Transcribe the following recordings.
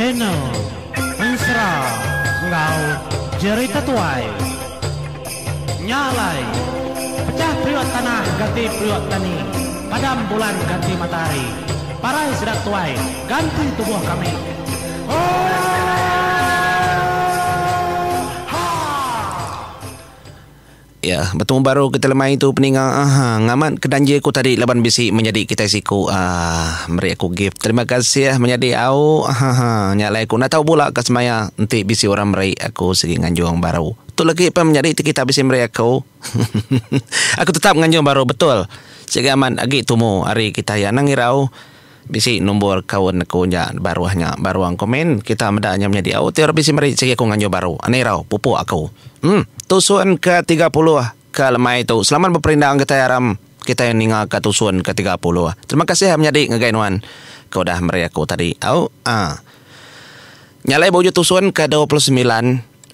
Channel Ensera enggau Jerita Tuai. Nya alai, pecah periuk tanah ganti periuk tani, padam bulan ganti matahari, parai sida tuai ganti tubuh kami. Oohaa! Ya, betemu baru kita lemai tu peninga aha ngamat ke danji aku tadi laban bisi menyadi kitai siku aaa meri aku gift. Terima kasih menyadi au haha nya alai aku enda tau bula ka semaya enti bisi orang meri aku sigi nganjung baru. Tu lagi pan menyadi ti kita bisi meri aku. Aku tetap nganjung baru betul. Sigi amat agi tumu ari kitai anang irau bisi nombor kaun aku nya baruh nya baruh komen kita meda nya menyadi au ti orang bisi meri sigi aku nganjung baru. Anang irau pupuk aku. Em tusun ke 30 ke lemai tu. Selamat beperindang kitai aram kitai ninga ka tusun ke 30. Terima kasih menyadi ngagai nuan ke udah meri aku tadi. Au ah. Nya alai ba ujung tusun ke 29.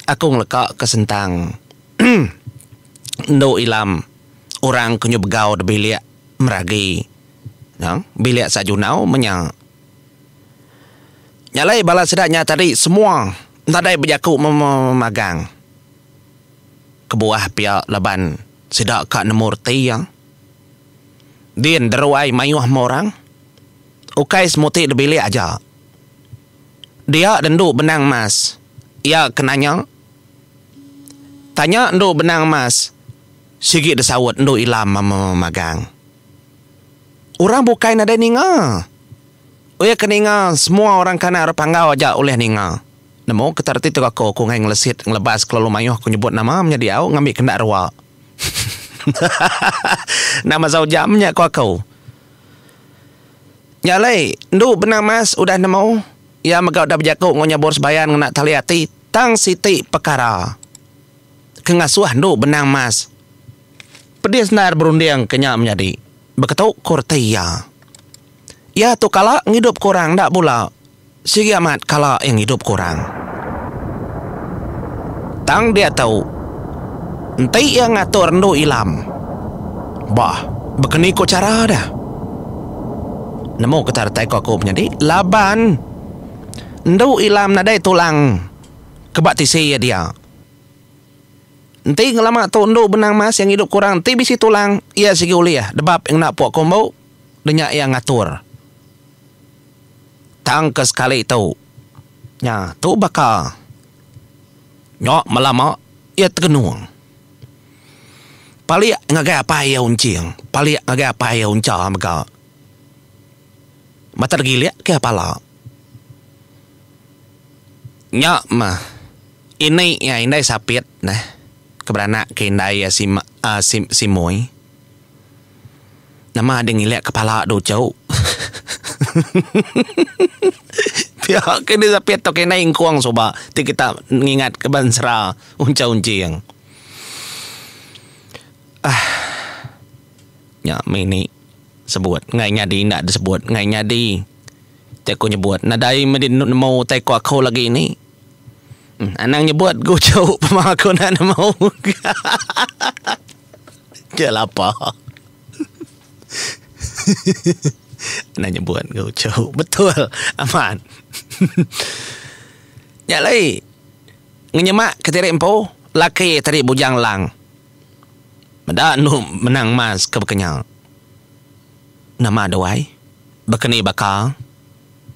Aku ngeleka ke sentang endu ilam orang ke nyu begau da bilik meragi nang bilik sa junau menya. Nya alai bala sida nya tadi semua nadai bejaku memagang. Kebuah pia laban sida ka nemu reti iya. Din deruai mayuh meh orang ukai semuti da bilik aja. Dia dendu benang mas. Iya ke nanya. Tanya endu benang mas, sigi disaut endu ilam magang. Orang bukai nadai ninga. Uih ke ninga semua orang kanak orang panggau aja ulih ninga. Nemu ke reti tu aku, aku enggai ngelesit ngelebas kelalu mayuh aku nyebut nama menyadi au ngambi ke enda rua. Nama sau jam nya ku aku. Nya alai, endu benang mas udah nemu, iya mega udah bejaku enggau nyabur sebayan ngena tali ati tang siti pekara ke ngasuh endu benang mas pedis endar berunding ke nya menyadi. Beketu ku reti iya. Iya tu kala ngidup ke orang enda bula. Sigi amat kala iya ngidup ke orang. Tang diatu, enti iya ngatur endu ilam, bah, bekeni ku chara deh. Nemu ke retai ku aku menyadi laban endu ilam nadai tulang ke ba tisi iya dia. Enti ngelama tu endu benang mas iya ngidup ke orang enti bisi tulang iya sigi ulih debab iya ngena puk kombu denya iya ngatur. Tang ke sekali tu, nya tu baka nya melama iya tegenung. Palik ngagai apai iya Unching, palik ngagai apai iya Uncha mega. Mata digilik ke pala. Nya mah ini iya indai sapit neh ke beranak ke indai iya Sima Simoi. Nama deh ngilik kepala du chau. Pia ke deh sapit tu kindai ingkung suba ti kita ngingat ke bensera uncha unching. Ahh nya mih ni sebut enggai nyadi enda disebut enggai nyadi ti aku nyebut nadai meh nemu utai ku aku lagi ni. Anang nyebut ku chau pema aku enda nemu. Ke lapa. Enda nyebut ke uchu. Betul amat. Nya alai ngenyemak ke diri empu laki tadi Bujang Lang. Meda enu menang mas ke baka nya. Nama duai baka ni baka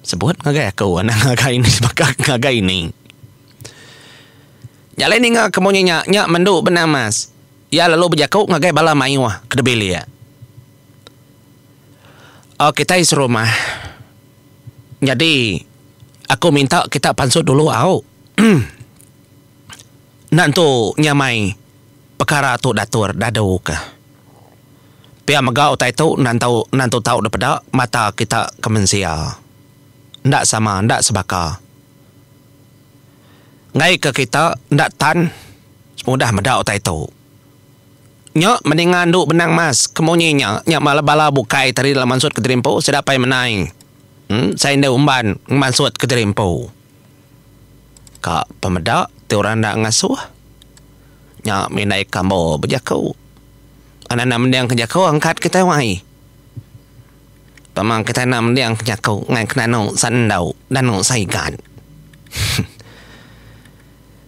sebut ngagai aku anang ngagai ini baka ngagai ini. Nya alai ninga ke munyi nya nya mendu benang mas. Iya lalu bejaku ngagai bala mayuh ke dibilik. O kitai serumah, nyadi aku minta kita pansut dulu au. Enda entu nyamai pekara tu datur dadu ka. Pia mega utai tu enda entu enda entu tau dipeda mata kita ke mensia. Enda sama enda sebaka. Enggai ke kita enda tan. Udah meda utai tu. Nya meninga endu benang mas ke munyi nya, nya bala bala bukai tadi dalam mansut kediri empu sida pai menai. Em sai enda umban ngemansut kediri empu. Ka pemeda ti orang enda ngasuh. Nya mindai kambo bejaku. Anak enda mending ke jaku angkat kitai wai. Pama kitai enda mending ke jaku ngai ke danu sandau danu saigan.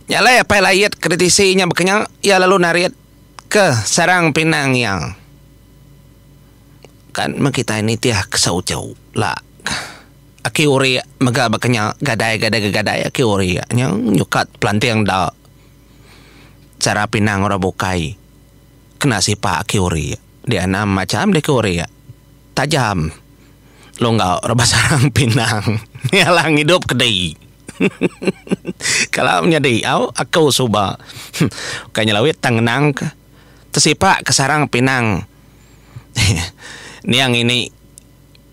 Nya alai apai Lait ke ditisi nya baka nya iya lalu narit ke sarang pinang iya. Kan meh kitai nitih ke seuchu la. Aki urik mega baka nya gadai gadai gegadai aki urik nya nyukat pelanting da chara pinang orang bukai kena sipak aki urik. Dianam macham deh aki urik. Tajam lungga rebah sarang pinang nyalang ngidup kedi. Kala menyadi au aku suba ukai nyelawit tang ngenang ka tesipak ke sarang pinang niang ini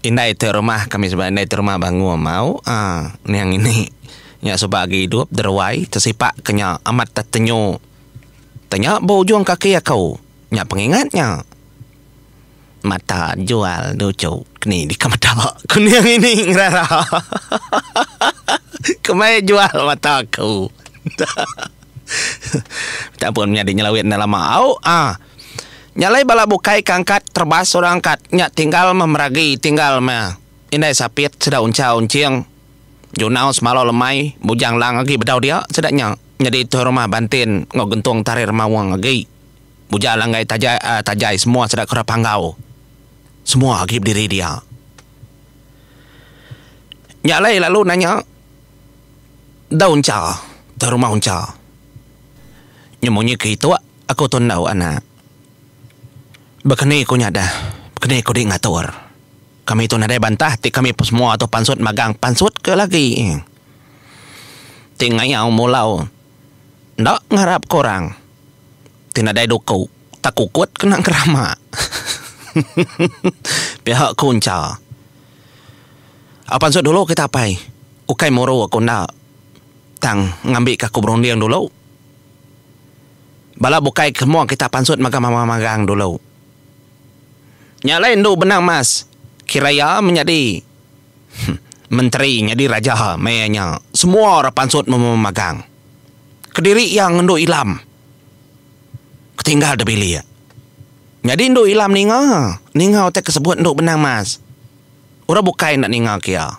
indai ti rumah kami suba indai ti rumah Bangum au aaa niang ini nya suba agi idup deruai tesipak ke nya amat tetenyu te nya ba ujung kaki aku nya pengingat nya. Mata jual duchu keni deka meda ku niang ini ngerara kemai jual mata aku. Minta ampun menyadi nyelawit enda lama au ah. Nya alai bala bukai ke angkat terebas orang angkat nya tinggal meh meragi tinggal meh indai sapit sida uncha unching junau semalau lemai bujang lang agi bedau dia sida nya nyadi tuai rumah Bantin enggau gentung tarir maung agi. Bujang langgai tajai tajai semua sida kera panggau. Semua agi bediri dia. Nya alai lalu nanya da uncha, da rumah uncha. Nya munyi ke ituk aku tu enggau anak. Baka ni ku nya dah, baka ni ku di ngatur. Kami tu nadai bantah ti kami semua tu pansut magang pansut ke lagi. Ti ngayau mulau. Enda ngarap ke orang ti nadai duku tak kukut kena ngerama. Pia ku Uncha. Au pansut dulu kita apai. Ukai muru aku enda. Tang ngambika aku berunding dulu. Bala bukai ke semua kita pansut mega magang dulu. Nya alai endu benang mas kira iya menyadi. Menteri nyadi raja maya nya semua orang pansut memagang. Kediri iya ngendu Ilam ketinggal da bilik. Nyadi endu Ilam ninga, ninga utai ke sebut endu Benang Mas. Orang bukai enda ninga ke iya.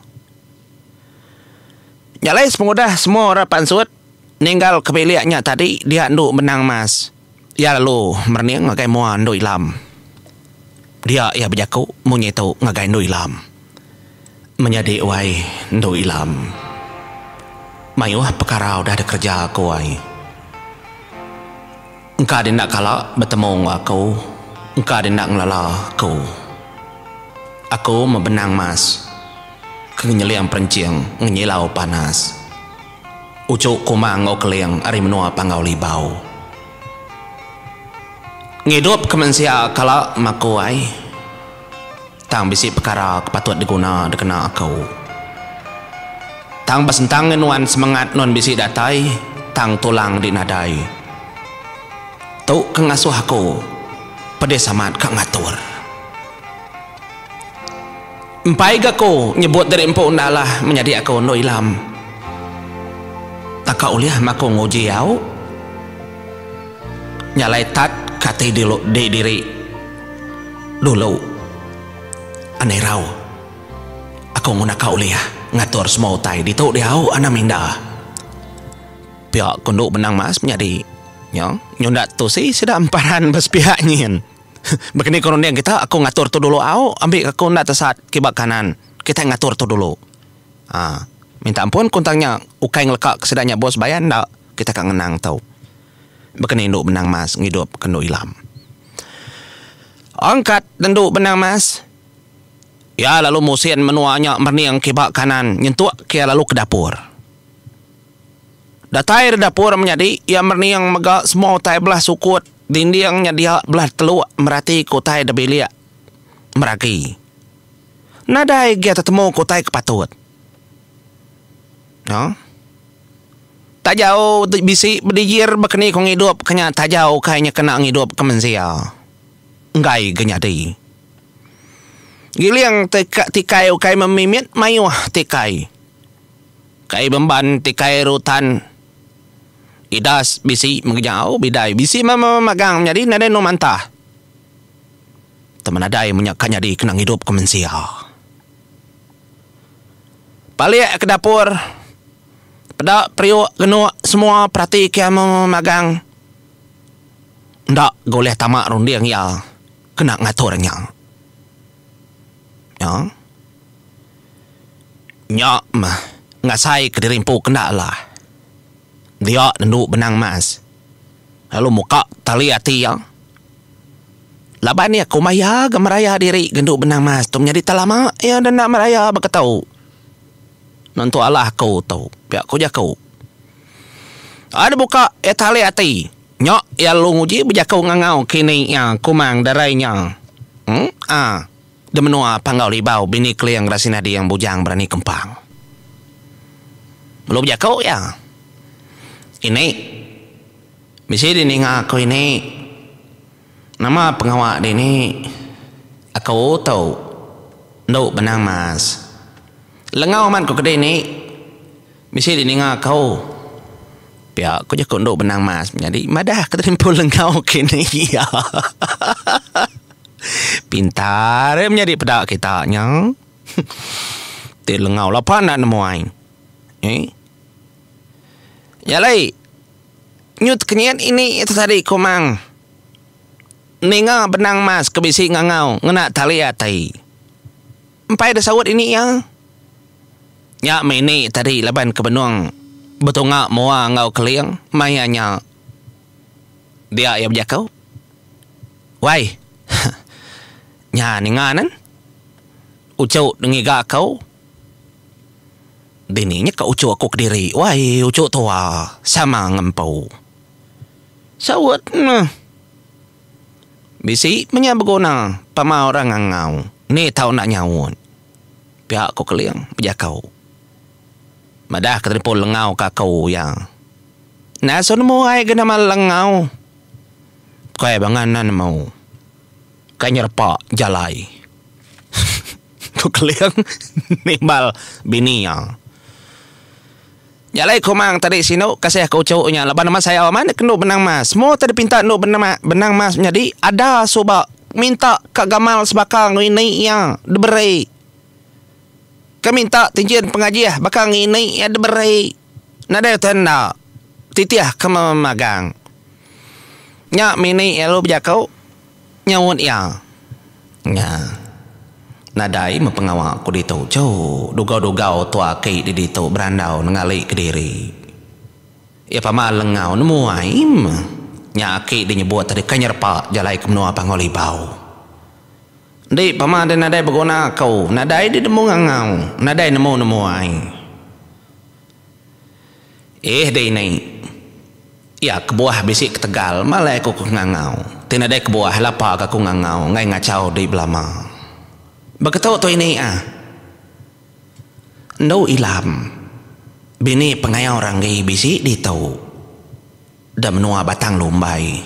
Nya alai sepengudah semua orang pansut ninggal ke bilik nya tadi dia endu Benang Mas. Iya lalu merening ngagai mua Endu Ilam. Dia iya bejaku munyi tu ngagai Endu Ilam. Menyadi wai Endu Ilam. Mayuh pekara udah dikereja aku ai. Engka deh enda kala betemu enggau aku, engka deh enda ngelala aku. Aku mebenang mas ke ngenyeling perenching ngenyilau panas. Uchu Kumang enggau Keling ari menua Panggau Libau. Ngidup ke mensia kala maku ai. Tang bisi pekara ke patut diguna dikena aku. Tang besentang ngen nuan semengat nuan bisi datai tang tulang di nadai. Tu ke ngasuh aku pedis amat ka ngatur. Empai ga ku nyebut diri empu enda alah menyadi aku endu ilam. Taka ulih meh aku nguji au. Nya alai tat ke ati dilu di diri dulu. Anai rau. Aku nguna ka ulih ngatur semua utai ditu diau anang minda. Pia ku endu benang mas menyadi. Nya nyunda tusi sida emparan ba sepiak nyin. Baka ni ku runding kita, aku ngatur tu dulu au, ambi aku enda tesat kiba kanan. Kitai ngatur tu dulu. Haa. Minta ampun ku entang nya, ukai ngeleka ke sida nya bos bayan enda, kitai ka ngenang tu. Baka ni endu benang mas ngidup ke endu ilam. Angkat endu benang mas. Iya lalu musin menua nya merening kiba kanan nyentuk ke iya lalu ke dapur. Datai ari dapur menyadi, iya merening mega semua utai belah sukut dinding nya dia belah teluk meratika utai da bilik meragi. Nadai gia tetemuka utai ke patut. Nya. Tajau bisi bedijir baka ni ku ngidup ke nya tajau ukai nya kena ngidup ke mensia. Enggai ga nyadi. Giling tikai ukai memimit mayuh tikai. Kai bemban ti kai rutan idas bisi mengejau bidai bisi memagang menyadi nadai enu mantah. Tang menadai menya ka nyadi kena ngidup ke mensia. Palik ke dapur. Peda periuk genuk semua perati ke magang. Enda ga ulih tama runding iya kena ngatur nya. Nya. Nya meh ngasai ke diri empu kenda alah. Dia nendu benang mas lalu muka tali ati iya. Laban iya kumbai iya ga meraya diri gendu benang mas tu menyadi tak lama iya enda meraya baka tu. Nentu alah aku tu, pia ku jaku. Ai dibuka iya tali ati. Nya iya lalu nguji bejaku ngangau kini iya Kumang Derai nya. Em a di menua Panggau Libau bini Keling Rasin Ading Bujang Berani Kempang. Lalu bejaku iya. Ini bisi dininga aku ini. Nama pengawa dini aku tu endu Benang Mas. Lengau amat ku kedi ni bisi dininga aku. Pia ku jaku endu Benang Mas menyadi madah ke empu lengau kini iya. Pintar iya menyadi peda kita nya. Ti lengau lapa enda nemu ai. Eii. Nya alai nyut kenyit ini tu tadi ku Mang ninga Benang Mas ke bisi ngangau ngena tali ati. Empai da saut ini iya. Nya meh ini tadi laban ke benung betunga mua enggau Keling maya nya. Dia iya bejaku. Wai. Nya ninga nen. Uchu da ngiga aku. Dini nya ka uchu aku kediri. Wai uchu tua sama ngempu. Saut neh. Bisi menya beguna pama orang ngangau ni tau enda nyaut, pia ku Keling bejaku. Madah ke telefon lengau ke aku iya. Nasun nemu ai ga nama lengau. Kai bangan enda nemu. Kai nyerepa jalai. Ku Keling nimbal bini iya. Nya alai ku Mang tadi sinu kasih ke uchu nya laban nama sayau amat nek endu benang mas. Semua utai dipinta endu benang mas menyadi ada suba minta ka gamal sebaka enggau ini iya diberi. Ke minta tinchin pengajih baka enggau ini iya diberi. Nadai utai enda titih ke memagang. Nya mini iya lalu bejaku. Nyaut iya, Nya. Nadai meh pengawa ku ditu chu. Dugau-dugau tua aki di ditu berandau nengali kediri. Iya pama lengau nemu ai meh. Nya aki di nyebut tadi kai nyerepa jalai ke menua Panggau Libau. Enti pama deh nadai beguna aku, nadai deh nemu ngangau, nadai nemu nemu ai. Eeh deh ini. Iya kebuah bisi ketegal malai aku ke ngangau. Ti nadai kebuah lapa ga aku ngangau enggai ngachau di belama. Beketu tu ini ah. Endu Ilam bini pengayau Ranggi bisi ditu da menua Batang Lumbai.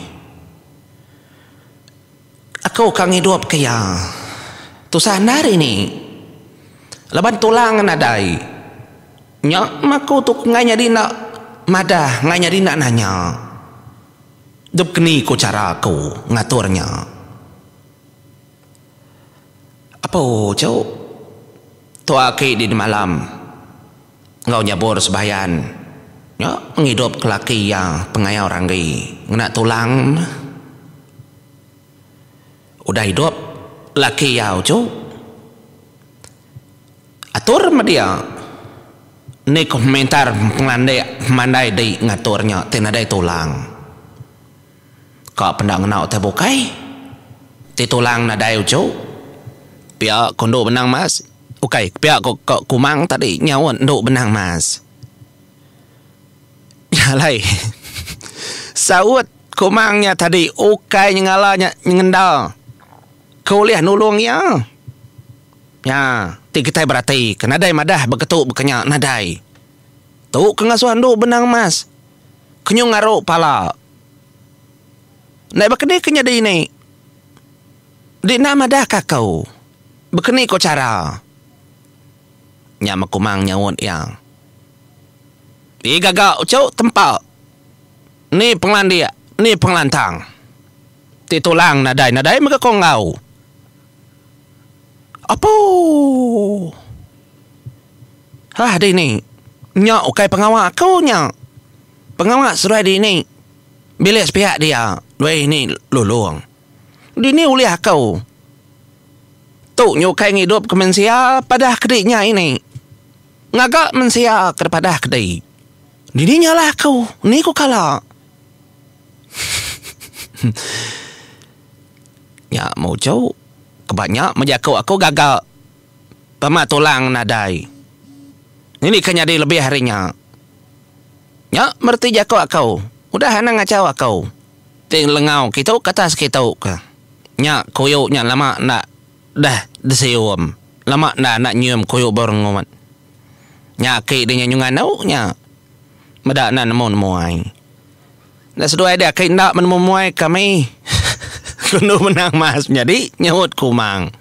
Aku ka ngidup ke iya. Tusah endar ini. Laban tulang nadai. Nya meh aku tu enggai nyadi enda madah enggai nyadi enda nanya. Dep keni ku chara aku ngatur nya. Apu chu tua aki di demalam enggau nyabur sebayan nya ngidup ke laki iya pengayau ranggi ngena tulang meh. Udah idup laki iya uchu. Atur meh dia. Ni ko pemintar pengelandik pemandai di ngatur nya ti nadai tulang. Ka penda ngena utai bukai ti tulang nadai uchu. Pia ko endu benang mas. Ukai pia ko kumang tadi nyaut endu benang mas. Nya alai saut kumang nya tadi ukai nyengala nya nyengenda ke ulih nulung iya. Nya, ti kitai berati ke nadai madah beketu baka nya nadai. Tu ke ngasuh endu benang emas ke nyu ngaru pala. Ndai baka ni ke nyadi ni. Di enda madah ka aku. Baka ni ko chara. Nya meh Kumang nyaut iya. Di gaga uchu tempa. Ni pengelandik, ni pengelantang. Ti tulang nadai nadai mega ko enggau. Apu. Hah dini. Nya ukai pengawa aku nya. Pengawa seduai dini bilik sepiak dia duai ini lulong. Dini ulih aku. Tu nyukai ngidup ke mensia padah kedi nya ini. Ngaga mensia ke padah kedi. Dini nyalah aku, ni ku kala. Nya muchu keba nya mejaku aku gaga pama tulang nadai. Ini ke nyadi lebih ari nya. Nya mereti jaku aku. Udah anang ngachau aku. Ti lengau kitu ke atas kitu ke. Nya kuyu nya lama enda dah disium. Lama enda enda nyium kuyu berengut. Nya aki deh nya nyungan anu nya. Meda enda nemu nemuai. Enda seduai deh aki enda menemu muai kami. Ku endu menang mas menyadi nyahut Kumang.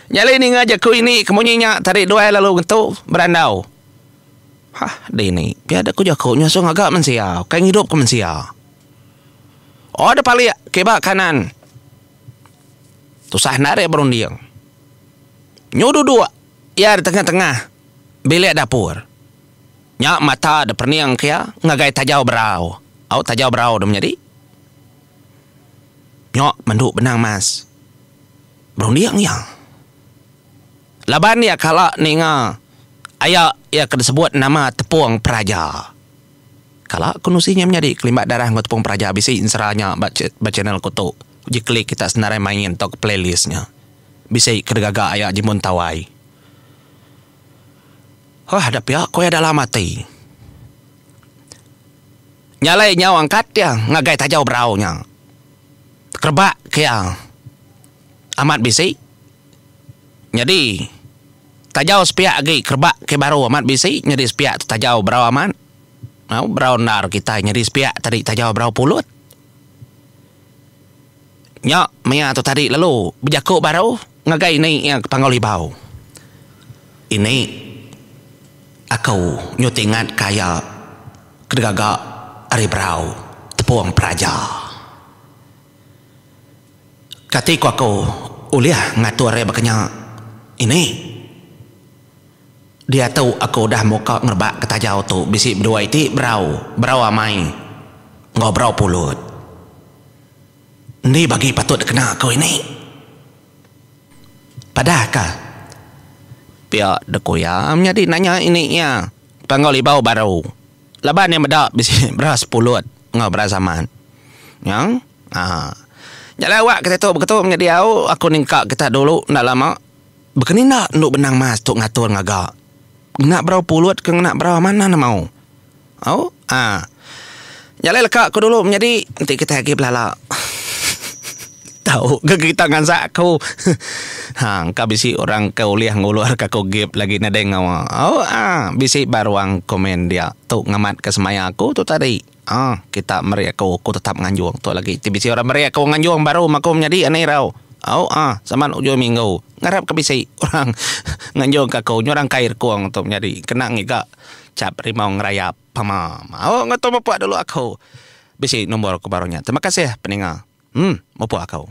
Nyali ninga jaku ini ke munyi nya tadi duai lalu ngetu berandau. Hah dini pia dek ku jaku nyusu ngaga mensia ukai ngidup ke mensia. Oh dep alik kiba kanan tusah enda dek berunding. Nyu duduk iya di tengah-tengah bilik dapur. Nya mata dep pening ke iya ngagai tajau berau. Au tajau berau dep menyadi. Nya mendu benang mas. Berunding iya. Laban iya kala ninga aya iya ke disebut nama Tepung Peraja. Kala ku nusi nya menyadi kelimbak darah enggau Tepung Peraja bisi ensera nya ba ba channel ku tu. Uji klik kita senarai main tauka playlist nya. Bisi ke digaga aya Jimbun Tawai. Wah da pia ku iya dalam ati. Nya alai nyau angkat iya ngagai tajau berau nya. Kerebak ke iya amat bisi. Nyadi, tajau sepiak agi kerebak ke baru amat bisi nyadi sepiak tu tajau berau amat. Au berau endar kitai nyadi sepiak tadi tajau berau pulut. Nya maya tu tadi lalu bejaku baru ngagai ini iya ke Panggau Libau. Ini aku nyu ti ingat ka iya ke digaga ari berau tepung peraja. Kati ku aku ulih ngatur iya baka nya ini. Diatu aku udah muka ngerebak ke tajau tu bisi bedua iti berau, berau amai enggau berau pulut. Endi bagi patut dikena aku ini. Padah ka pia dek ku iya menyadi nanya ini iya Panggau Libau baru laban iya meda bisi beras pulut enggau beras amat. Nya. Haa. Nya alai awak kita tu beketu menyadi au aku ningka kita dulu enda lama. Bekeni enda endu benang mas tu ngatur ngaga. Ngena berau pulut ke ngena berau amanah ne mau. Au. Haa. Nya alai leka aku dulu menyadi enti kita agi belala. Tau ga kita ngansak aku. Haa engka bisi orang ke ulih ngulur ka aku gip lagi nadai ngawa. Au. Haa. Bisi ba ruang komen dia tu ngamatka semaya aku tu tadi. Aa kita meri aku, aku tetap nganjung tu lagi. Ti bisi orang meri aku nganjung baru meh aku menyadi ani irau. Au aa saman ujung minggu ngarap ke bisi orang nganjung ke aku nyurang kai rekung tu menyadi kena ngiga chap rimau ngerayap pama. Au ngetu mupuk dulu aku. Bisi nombor aku baru nya. Terima kasih peninga. Em mupuk aku.